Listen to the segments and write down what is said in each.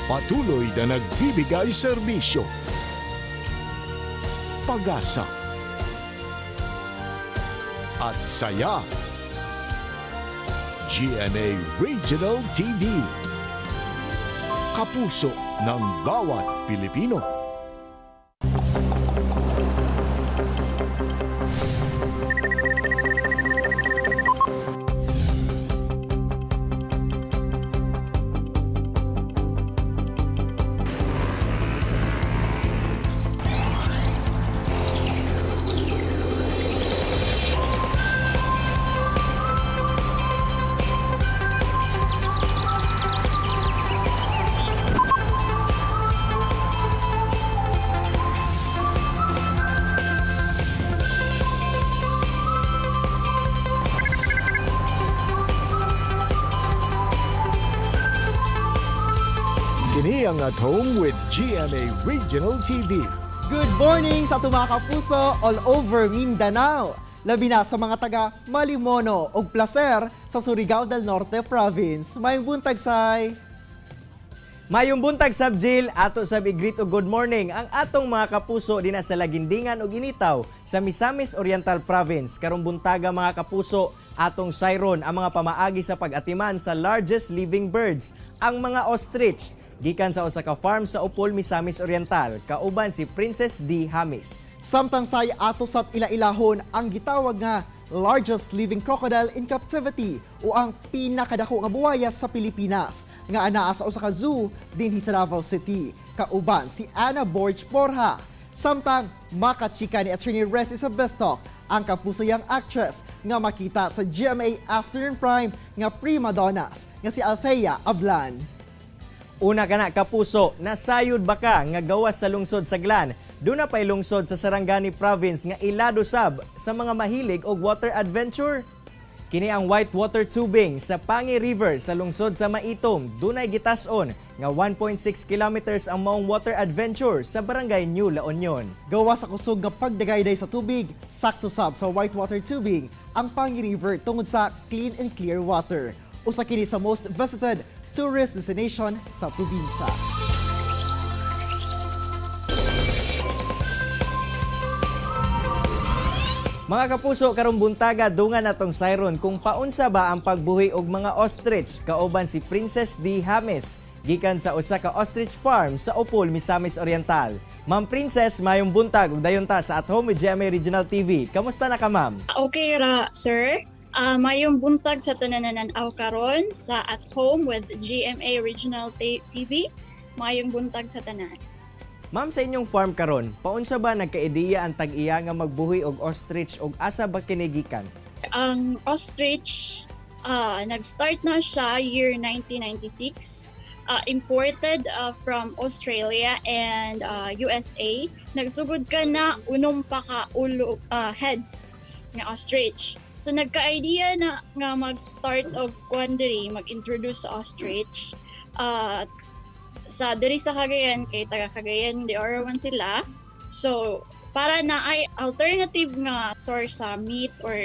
Patuloy na nagbibigay serbisyo, pag-asa, at saya. GMA Regional TV. Kapuso ng bawat Pilipino. Kini ang At Home with GMA Regional TV. Good morning sa atong mga kapuso all over Mindanao. Labi na sa mga taga Malimono ug Placer sa Surigao del Norte Province. Maayong buntag, Sai. Mayong buntag sab, Jill, ato sab i-greet og good morning ang atong mga kapuso dinha sa Lagindingan ug Initaw sa Misamis Oriental Province. Karong buntaga, mga kapuso, atong sayron ang mga pamaagi sa pag-atiman sa largest living birds, ang mga ostrich. Gikan sa usa ka farm sa Opol, Misamis Oriental, kauban si Princess D. Hamis. Samtang, Sai, ato sab ila-ilahon ang gitawag nga largest living crocodile in captivity o ang pinakadako nga buwaya sa Pilipinas nga anaa sa usa ka zoo dinhi sa Davao City. Kauban si Ana Borge Borja. Samtang makachika ni Attorney Resi sa Best Talk ang kapusayang actress nga makita sa GMA Afternoon Prime nga Prima Donnas nga si Althea Ablan. Una kana, kapuso, nasayod ba ka nga gawas sa lungsod sa Glan, duna pay lungsod sa Sarangani Province nga ilado sab sa mga mahilig og water adventure? Kini ang white water tubing sa Pangi River sa lungsod sa Maitum. Dunay gitas-on nga 1.6 kilometers ang maong water adventure sa Barangay New La Union. Gawa sa kusog nga pagdagayday sa tubig, sakto sab sa whitewater tubing ang Pangi River tungod sa clean and clear water. Usa kini sa most visited tourist destination sa probinsya. Mga kapuso, karong buntaga dungan natong sayron kung paunsa ba ang pagbuhi og mga ostrich kauban si Princess D. Hames gikan sa usa ka ostrich farm sa Opol, Misamis Oriental. Ma'am Princess, mayong buntag ug dayon ta sa At Home with GMA Regional TV. Kamusta na ka, ma'am? Okay ra, sir. Mayong buntag sa tanan-aw karon sa At Home with GMA Regional TV. Mayong buntag sa tanan. Ma'am, sa inyong farm karon, paunsa ba nagka-ideya ang tag-iya nga magbuhi og ostrich ug asa ba kini gikan? Ang ostrich, nag-start na siya year 1996. Imported from Australia and USA. Nagsugod ka na unom pa ka ulo, heads nga ostrich. So nagka-idea na nga mag-start og kuan diri, mag-introduce sa ostrich. Sa diri sa Cagayan kay taga Cagayan de Oro man sila. So para na ay alternative nga source sa meat or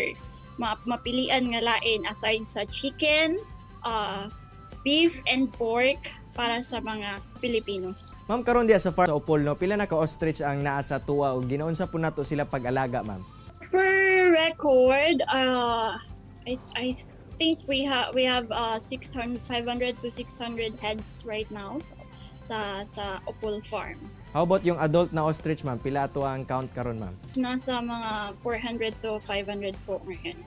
mapilian nga lain aside sa chicken, beef and pork para sa mga Pilipino. Ma'am, karon diya sa farm sa Opol, no, pila na ka ostrich ang naa sa tuwa ug ginaunsa po nato sila pag-alaga, ma'am? Per record, I think we have 600, 500 to 600 heads right now sa Opol Farm. How about yung adult na ostrich, ma'am? Pila ato ang count karon, ma'am? Nasa mga 400 to 500 po ngayon.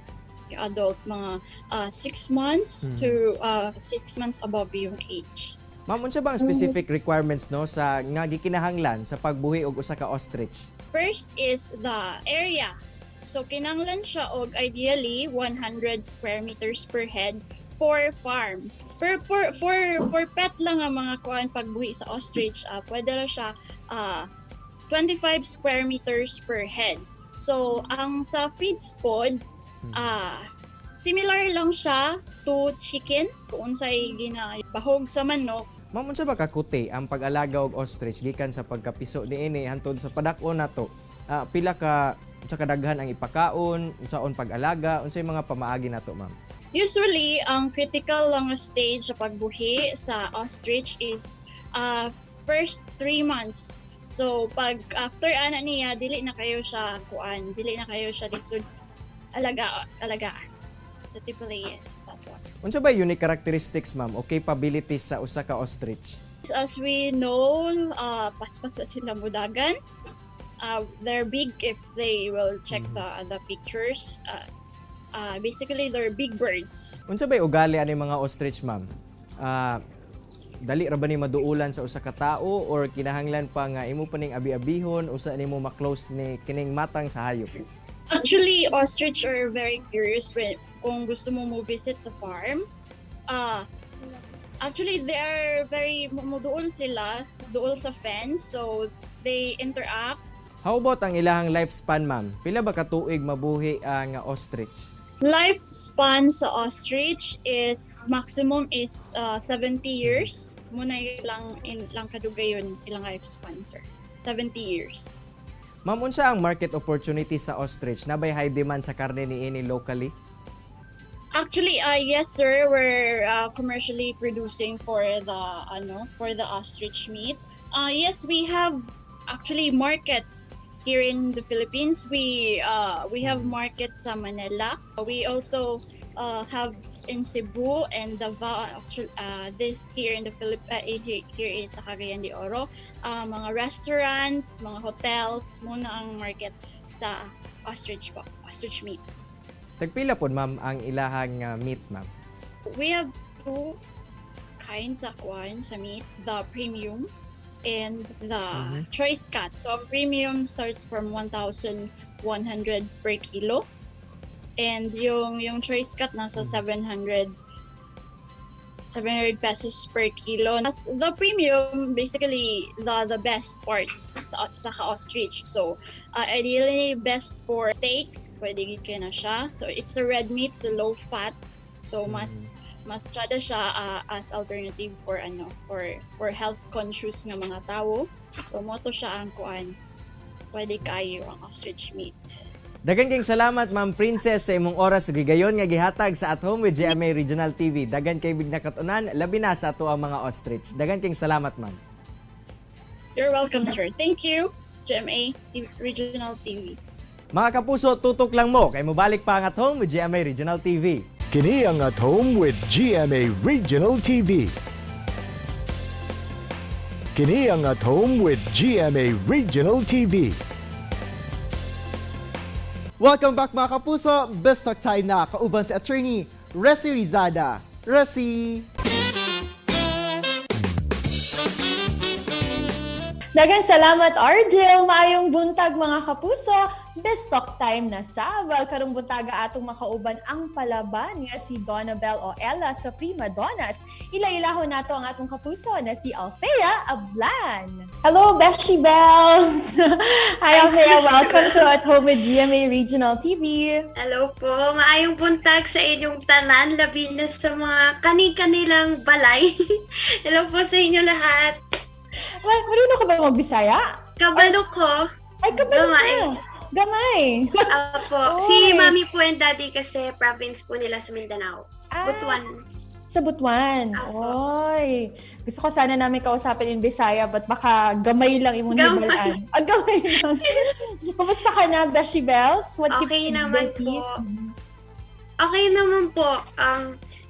Yung adult, mga 6 months to 6 months above yung age. Ma'am, unsa ba ang specific requirements, no, sa nga gikinahanglan sa pagbuhi og usa ka ostrich? First is the area. So kinanglan siya og ideally 100 square meters per head for farm. Per for pet lang ang mga kuan pagbuhi sa ostrich, pwede ra siya 25 square meters per head. So ang sa feeds pod, similar lang siya to chicken kung unsay ginabahog sa manok. Ma'am, unsa ba kakuti ang pag-alaga og ostrich gikan sa pagkapiso niini hantod sa padak-on nato? Pila ka unsa kadaghan ang ipakaon, unsaon pag-alaga, unsay mga pamaagi nato, ma'am? Usually, ang critical lang nga stage sa pagbuhi sa ostrich is first 3 months. So, pag after ana niya, dili na kayo siya kuan, dili na kayo siya lisod alagaan. So, typically, yes, that one. Unsa ba unique characteristics, ma'am, o capabilities sa usa ka ostrich? As we know, paspas na sila mudagan. They're big if they will check the pictures. Basically, they're big birds. Unsa bay ugali ani mga ostrich, ma'am? Dali ra ba ni maduulan sa usa ka tao or kinahanglan pa nga imo pa ning abi-abihon, usa nimo ma-close ni kining matang sa hayop? Actually, ostrich are very curious when kung gusto mo mo visit sa farm. Actually, they are very muduol sila, duol sa fence, so they interact. How about ang ilahang lifespan, ma'am? Pila ba ka tuig mabuhi ang ostrich? Lifespan sa ostrich is maximum is 70 years. Muna ilang ilang kadugay yun, ilang lifespan, sir. 70 years. Ma'am, unsa ang market opportunity sa ostrich? Nabay high demand sa karne niini locally? Actually, yes, sir. We're commercially producing for the ano for the ostrich meat. Yes, we have actually markets here in the Philippines. We have markets sa Manila. We also have in Cebu and Davao. Actually, this here in the Philip here is sa Cagayan de Oro. Mga restaurants, mga hotels, muna ang market sa ostrich po, ostrich meat. Tagpila pod, ma'am, ang ilahang meat, ma'am? We have two kinds of kwan sa meat, the premium and the choice cut. So ang premium starts from 1,100 per kilo. And yung choice cut nasa 700 pesos per kilo. As the premium, basically the best part sa ka-ostrich. So, ideally best for steaks, pwede gid kay na siya. So, it's a red meat, it's a low fat. So, mas tsada siya as alternative for ano for health conscious nga mga tao. So, mo to siya ang kuan. Pwede kayo ang ostrich meat. Dagan kayong salamat, Ma'am Princess, sa imong oras ug higayon nga gihatag sa At Home with GMA Regional TV. Dagan kay big nakatunan, labi na sa ato ang mga ostrich. Dagan kayong salamat, ma'am. You're welcome, sir. Thank you, GMA Regional TV. Mga kapuso, tutok lang mo kay mobalik pa ang At Home with GMA Regional TV. Kini ang At Home with GMA Regional TV. Kini ang At Home with GMA Regional TV. Welcome back, mga kapuso! Best Talk time na kauban si Attorney Resi Rizada. Resi! Daghang salamat, Argel! Maayong buntag, mga kapuso! Best Talk time na sa karong buntaga atong makauban ang palaban nga si Donabel o Ella sa Prima Donas. Ila-ilahon nato ang atong kapuso na si Althea Ablan. Hello, Beshi Bells! Hi, Althea! Welcome to At Home with GMA Regional TV. Hello po. Maayong buntag sa inyong tanan, labi na sa mga kani-kanilang balay. Hello po sa inyo lahat. Well, marunong ka ba magbisaya? Kabalo ko. Ay, kabalo Gamay. ka! Gamay! Apo. Oy. Si Mami po and Daddy kasi province po nila sa Mindanao. Ah, Butuan. Sa Butuan. Apo. Oy. Gusto ko sana namin kausapin in Bisaya but baka gamay lang imong Gamay. hibalaan. Ang gamay lang. Kumusta ka na, Beshi Bells? What keeps Okay you naman busy? po. Okay naman po.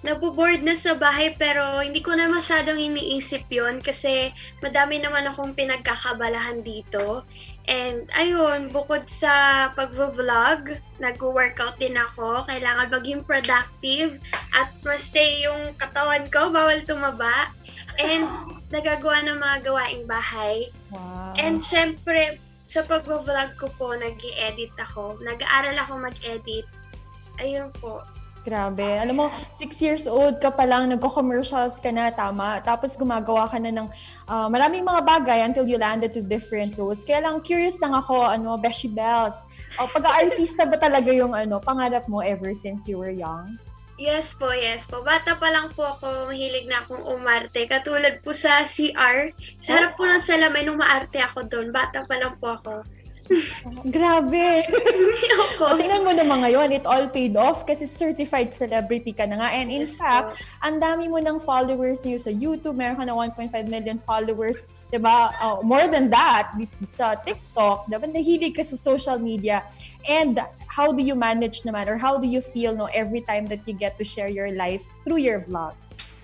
Naboboard na sa bahay pero hindi ko na masyadong iniisip yon kasi madami naman akong pinagkakabalahan dito. And ayun, bukod sa pagvo-vlog, nag-workout din ako. Kailangan maging productive at ma-stay yung katawan ko, bawal tumaba. And nagagawa ng mga gawaing bahay. And syempre, sa pagvo-vlog ko po, nag edit ako. Nag-aaral ako mag-edit. Ayun po. Grabe. Alam mo, 6 years old ka pa lang, nagko-commercials ka na, tama. Tapos gumagawa ka na ng maraming mga bagay until you landed to different roles. Kaya lang, curious lang ako, ano, Beshi Bells. O, pag-aartista ba talaga yung ano, pangarap mo ever since you were young? Yes po, yes po. Bata pa lang po ako, mahilig na akong umarte. Katulad po sa CR, sa harap po ng salamin, umaarte ako doon. Bata pa lang po ako. Grabe! Opo. O, tingnan mo naman ngayon, it all paid off kasi certified celebrity ka na nga. And in Yes fact, po. ang dami mo ng followers niyo sa YouTube. Meron ka na 1.5 million followers. Diba? Oh, more than that, sa TikTok. Diba? Nahilig ka sa social media. And how do you manage naman or how do you feel, no, every time that you get to share your life through your vlogs?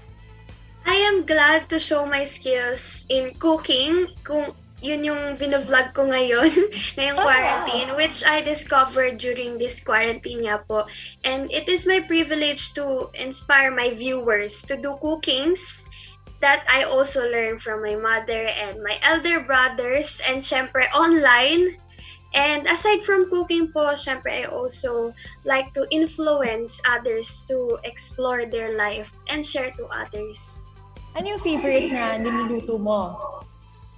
I am glad to show my skills in cooking, kung yun yung binavlog ko ngayon, ngayong quarantine, which I discovered during this quarantine nga po. And it is my privilege to inspire my viewers to do cookings that I also learned from my mother and my elder brothers and syempre online. And aside from cooking po, syempre I also like to influence others to explore their life and share to others. Ano yung favorite na niluluto mo?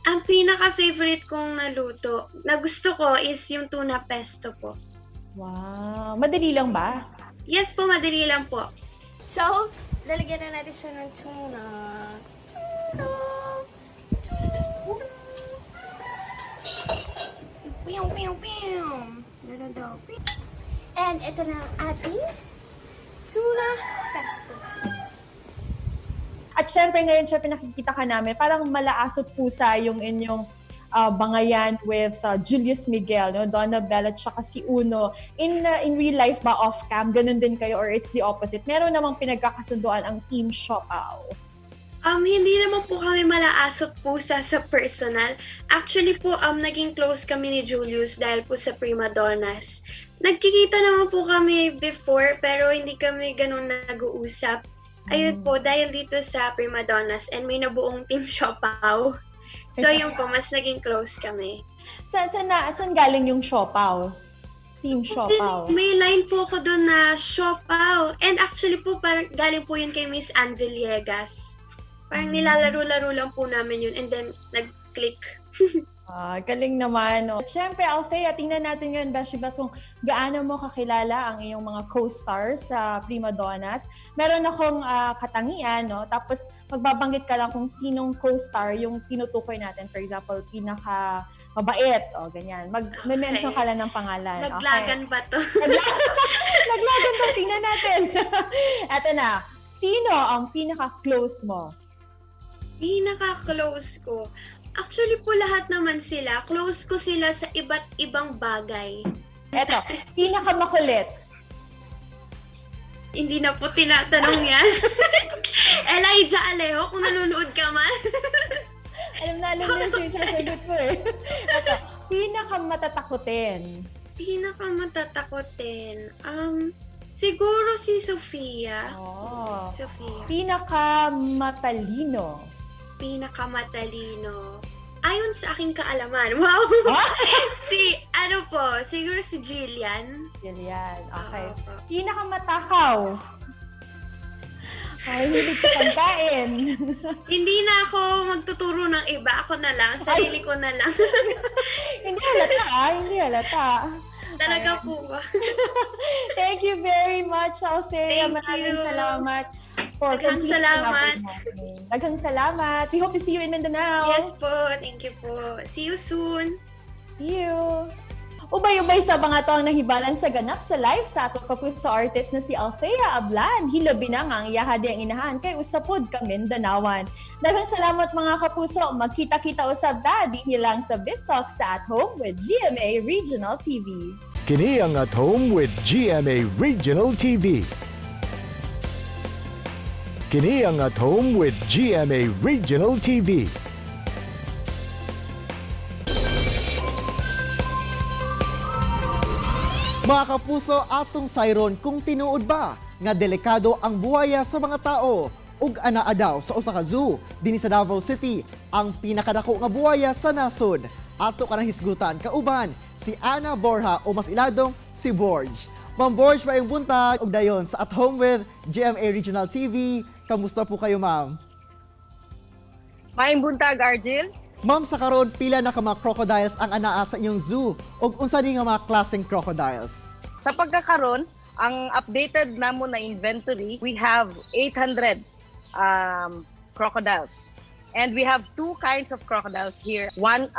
Ang pinaka-favorite kong naluto na gusto ko is yung tuna pesto po. Wow. Madali lang ba? Yes po, madali lang po. So, lalagyan na natin siya ng tuna. Tuna! Tuna! Pew, pew, pew! Meron daw. And ito na ang ating tuna pesto. At syempre ngayon, syempre nakikita ka namin, parang malaasot pusa yung inyong bangayan with Julius Miguel, no? Donna Bell at saka si Uno. In real life ba, off-cam, ganun din kayo or it's the opposite? Meron namang pinagkakasunduan ang Team Siopaw. Hindi naman po kami malaasot pusa sa personal. Actually po, naging close kami ni Julius dahil po sa Prima Donnas. Nagkikita naman po kami before, pero hindi kami ganun nag-uusap. Ayun po, dahil dito sa Prima Donnas and may nabuong Team Siopaw. So yun po, mas naging close kami. Saan galing yung Siopaw? Team Siopaw. May line po ako doon na Siopaw. And actually po, parang galing po yun kay Miss Ann Villegas. Parang nilalaro-laro lang po namin yun and then nag-click. Ah, galing naman. No? Siyempre, Althea, tingnan natin ngayon, Beshi Bas, kung gaano mo kakilala ang iyong mga co-stars sa Prima Donnas. Meron akong katangian, no? Tapos magbabanggit ka lang kung sinong co-star yung tinutukoy natin. For example, pinaka mabait, o ganyan. Mag-mention ka lang ng pangalan. Okay. Laglagan ba to? Laglagan to, tingnan natin. Eto na. Sino ang pinaka-close mo? Pinaka-close ko. Actually po lahat naman sila. Close ko sila sa iba't ibang bagay. Eto, pinaka-makulit. Hindi na po tinatanong yan. Elijah Alejo, kung nanonood ka man. Alam na, alam na yung sasagot mo eh. Ito, pinakamatatakutin. Pinaka-matatakotin. Siguro si Sofia. Oh. Sofia. Pinakamatalino. Pinakamatalino. Ayon sa aking kaalaman. Wow! Si, ano po, siguro si Jillian. Jillian. Okay. Oo po. Pinakamatakaw. Ay, hilig sa pagkain. Hindi na ako magtuturo ng iba. Ako na lang. Sarili ko na lang. Hindi halata ah. Hindi halata. Talaga po ba? Thank you very much, Althea. Thank Maraming you. salamat for Daghang completing salamat. our morning. Daghang salamat. We hope to see you in Mindanao. Yes po. Thank you po. See you soon. See you. Ubay-ubay sa mga to ang nahibalan sa ganap sa live sa atong kapuso artist na si Althea Ablan. Hilabi na nga ang iyahadi ang inahan kay usapod ka Mindanaoan. Daghang salamat mga kapuso. Magkita-kita usab ta dinhi lang sa Bistalk sa At Home with GMA Regional TV. Kini ang At Home with GMA Regional TV. Kini ang At Home with GMA Regional TV. Mga kapuso, atong sayron kung tinuod ba nga delikado ang buhaya sa mga tao ug anaa daw sa usa ka zoo dinhi sa Davao City ang pinakadako nga buhaya sa nasod. Ato kanang hisgutan kauban si Ana Borja o mas iladong si Borge. Ma'am Borge, maayong buntag ug dayon sa At Home with GMA Regional TV. Kamusta po kayo, ma'am? Maayong buntag, Argel. Ma'am, sa karon pila na ka mga crocodiles ang anaa sa inyong zoo ug unsa ni nga mga klaseng crocodiles? Sa pagkakaron, ang updated namo na inventory, we have 800 crocodiles. And we have two kinds of crocodiles here. One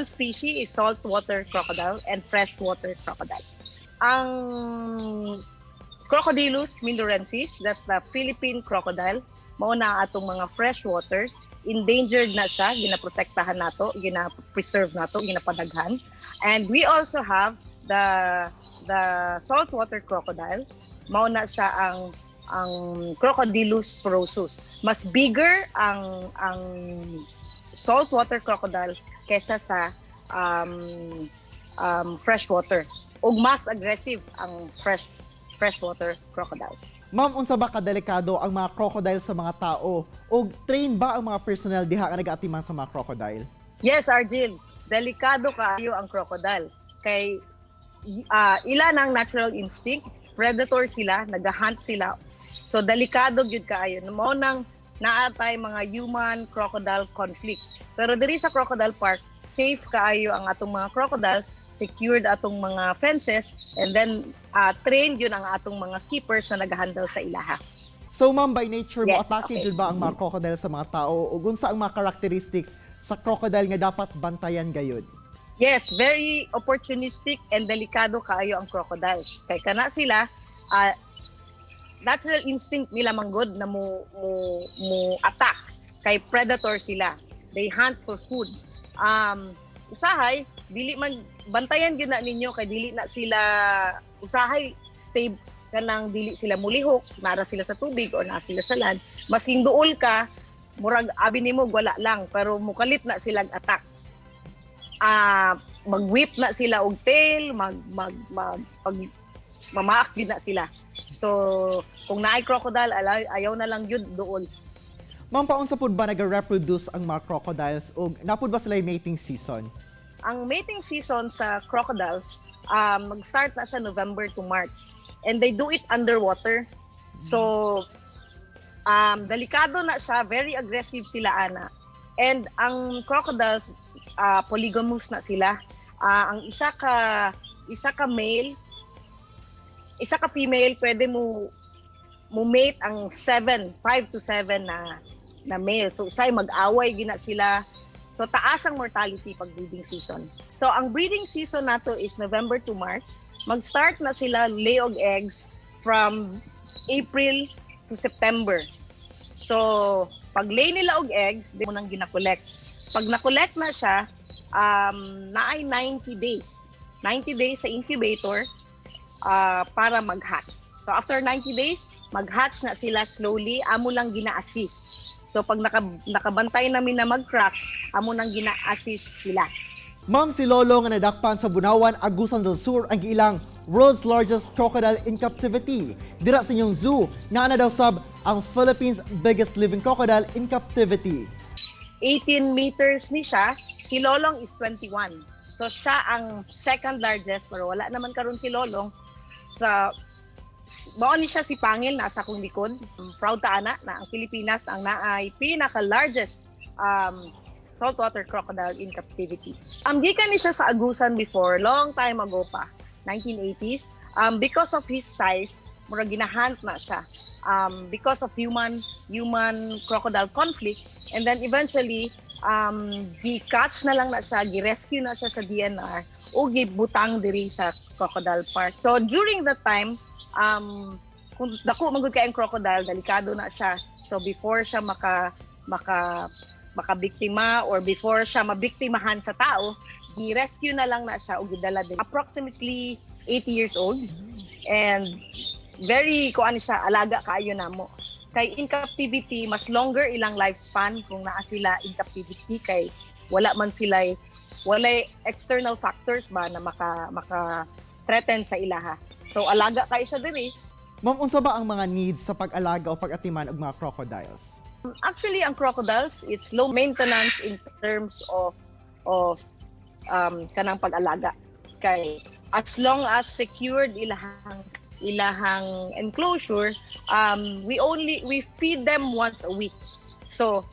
species is saltwater crocodile and freshwater crocodile. Ang Crocodylus mindorensis, that's the Philippine crocodile, mao na ang atong mga freshwater. Endangered na siya, ginaprotektahan nato, gina-preserve nato, ginapadaghan. And we also have the saltwater crocodile. Mao na siya ang Crocodylus porosus. Mas bigger ang saltwater crocodile kesa sa freshwater. Ug mas aggressive ang freshwater crocodiles. Ma'am, unsa ba kadelikado ang mga crocodile sa mga tao? O train ba ang mga personnel diha nga nag-atiman sa mga crocodile? Yes, Arjil, delikado kaayo ang crocodile. Kay ila ng natural instinct, predator sila, nagahunt sila. So delikado gyud kaayo. Mao nang naa tay mga human crocodile conflict. Pero diri sa Crocodile Park, safe kaayo ang atong mga crocodiles, secured atong mga fences, and then trained yun ang atong mga keepers na nag-handle sa ilaha. So ma'am, by nature mo atake jud ba ang mga crocodile sa mga tao ug unsa ang mga characteristics sa crocodile nga dapat bantayan gayud? Yes, very opportunistic and delikado kaayo ang crocodiles. Kay kana sila, natural instinct nila manggod na mo attack kay predator sila. They hunt for food. Usahay dili man bantayan gyud na ninyo kay dili na sila usahay stable, kanang dili sila mulihok, nara sila sa tubig or naa sila sa land. Masking duol ka, murag abi nimo wala lang, pero mukalit na sila attack. Mag-whip na sila og tail, mag mag mag pag mamaak gyud na sila. So, kung naay crocodile, ayaw na lang yun duol. Ma'am, paunsa pud ba nag-reproduce ang mga crocodiles ug napud ba sila mating season? Ang mating season sa crocodiles, mag-start na sa November to March. And they do it underwater. So, delikado na siya, very aggressive sila, ana. And ang crocodiles, polygamous na sila. Ang isa ka male, isa ka female, pwede mo mate ang 7, 5 to 7 na male. So usay mag-away gina sila. So taas ang mortality pag breeding season. So ang breeding season nato is November to March. Mag-start na sila lay og eggs from April to September. So pag lay nila og eggs, di mo nang gina-collect. Pag na-collect na siya, naay 90 days. 90 days sa incubator para mag-hatch. So after 90 days, mag-hatch na sila slowly, amo lang gina-assist. So pag nakabantay namin na mag-crack, amo nang gina-assist sila. Ma'am, si Lolo nga nadakpan sa Bunawan, Agusan del Sur ang giilang world's largest crocodile in captivity. Dira sa inyong zoo, naa na daw sab ang Philippines' biggest living crocodile in captivity. 18 meters ni siya, si Lolong is 21. So siya ang second largest, pero wala naman karon si Lolong. Sa mao ni siya si Pangil, nasa akong likod. Proud ta ana na ang Pilipinas ang naay pinaka-largest saltwater crocodile in captivity. Gikan ni siya sa Agusan before, long time ago pa, 1980s. Because of his size, murag ginahunt na siya. Because of human human crocodile conflict, and then eventually gi-catch na lang na siya, gi-rescue na siya sa DENR o gibutang diri sa Crocodile Park. So during that time, kung dako man gud kay ang crocodile, delikado na siya. So before siya maka maka makabiktima or before siya mabiktimahan sa tao, gi-rescue na lang na siya o gidala din. Approximately 80 years old and very kuan siya, alaga kaayo namo. Kay in captivity, mas longer ilang lifespan kung naa sila in captivity kay wala man sila walay external factors ba na maka maka threaten sa ilaha. So alaga kay siya diri. Ma'am, unsa ba ang mga needs sa pag-alaga o pag-atiman og mga crocodiles? Actually, ang crocodiles, it's low maintenance in terms of kanang pag-alaga. Kay as long as secured ilahang enclosure, we only we feed them once a week. So,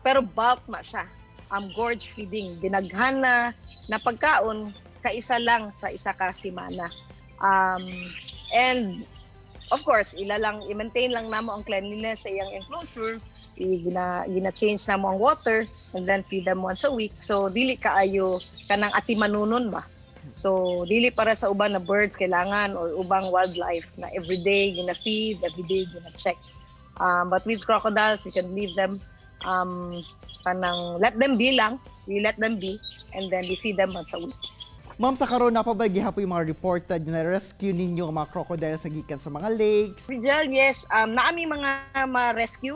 pero bulk na siya. Gorge feeding, dinaghan na pagkaon kaisa lang sa isa ka semana. And of course, ila lang i-maintain lang namo ang cleanliness sa iyang enclosure. Gina change namo ang water and then feed them once a week. So dili kaayo kanang atimanunon ba. So dili para sa uban na birds kailangan or ubang wildlife na everyday gina feed, everyday gina check. But with crocodiles, you can leave them, kanang let them be lang. We let them be and then we feed them once a week. Ma'am, sa karon naa pa ba gihapon yung mga reported na rescue ninyo ang mga crocodiles na gikan sa mga lakes? Rigel, yes, naa mi mga ma-rescue,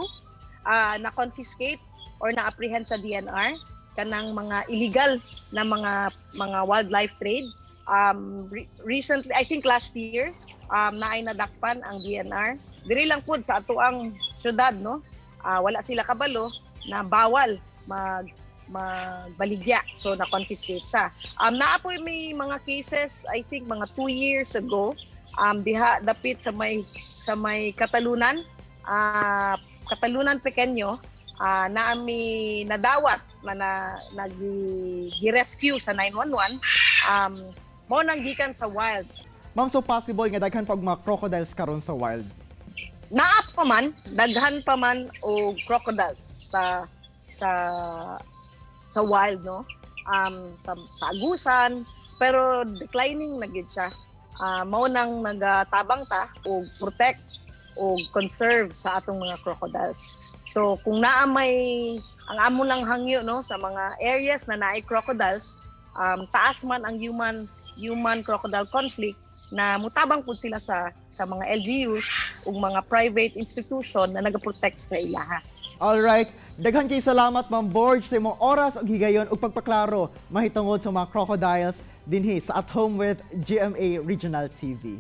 na-confiscate or na-apprehend sa DENR kanang mga illegal na mga wildlife trade. Recently, I think last year, naay nadakpan ang DENR. Diri lang pud sa atoang syudad, no? Wala sila kabalo na bawal magbaligya. So na-confiscate siya. Naa poy may mga cases, I think mga 2 years ago, diha dapit sa may Catalunan, Catalunan Pequeño, naa mi nadawat na nag rescue sa 911, mao nang gikan sa wild. Ma'am, so possible nga daghan pag mga crocodiles karon sa wild? Naa pa man, daghan pa man og crocodiles sa wild, no, sa Agusan, pero declining na gid siya. Mao nang nagatabang ta og protect o conserve sa atong mga crocodiles. So kung naa may, ang amo lang hangyo, no, sa mga areas na naay crocodiles, taas man ang human human crocodile conflict, na mutabang pud sila sa mga LGUs ug mga private institution na nagaprotect sa ilaha. Alright, daghan kay salamat, Ma'am Borge, sa imong oras ug higayon ug pagpaklaro mahitungod sa mga crocodiles dinhi sa At Home with GMA Regional TV.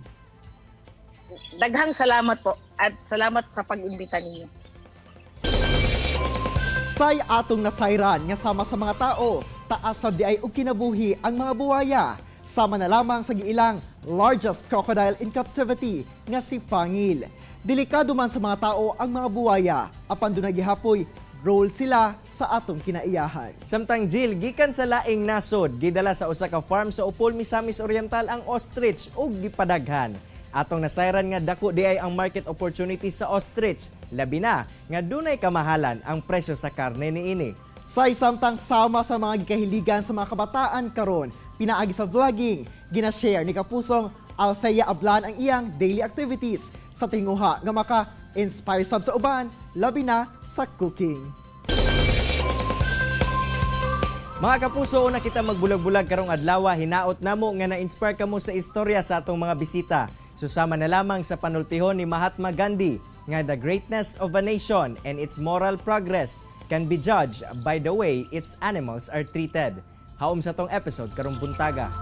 Daghang salamat po at salamat sa pag-imbita ninyo. Say atong nasayran nga sama sa mga tao, taas sa diay og kinabuhi ang mga buwaya. Sama na lamang sa giilang largest crocodile in captivity nga si Pangil. Delikado man sa mga tao ang mga buwaya, apan dunay gihapoy role sila sa atong kinaiyahan. Samtang Jill, gikan sa laing nasod, gidala sa usa ka farm sa Opol, Misamis Oriental ang ostrich ug gipadaghan. Atong nasayran nga dako diay ang market opportunity sa ostrich, labi na nga dunay kamahalan ang presyo sa karne niini. Say samtang sama sa mga gikahiligan sa mga kabataan karon, pinaagi sa vlogging, gina-share ni kapusong Althea Ablan ang iyang daily activities sa tinguha nga maka-inspire sab sa uban, labi na sa cooking. Mga kapuso, una kita magbulag-bulag karong adlaw, hinaot namo nga na-inspire kamo sa istorya sa atong mga bisita. Susama na lamang sa panultihon ni Mahatma Gandhi nga the greatness of a nation and its moral progress can be judged by the way its animals are treated. Haom sa tong episode karong buntaga.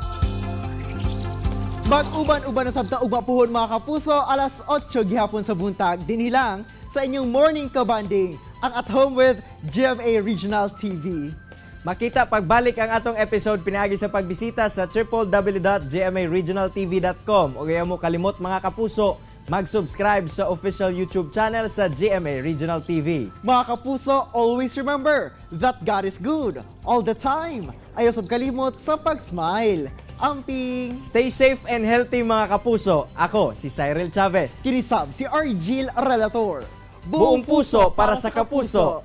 Mag-uban-uban na sabta ugma puhon, mga kapuso, alas 8 gihapon sa buntag dinhi lang sa inyong morning kabanding, ang At Home with GMA Regional TV. Makita pagbalik ang atong episode pinaagi sa pagbisita sa www.gmaregionaltv.com o ayaw mo kalimot, mga kapuso, mag-subscribe sa official YouTube channel sa GMA Regional TV. Mga kapuso, always remember that God is good all the time. Ayaw sab kalimot sa pag-smile. Amping! Stay safe and healthy, mga kapuso. Ako si Cyril Chavez. Kini sab si Argil Relator. Buong puso para sa kapuso.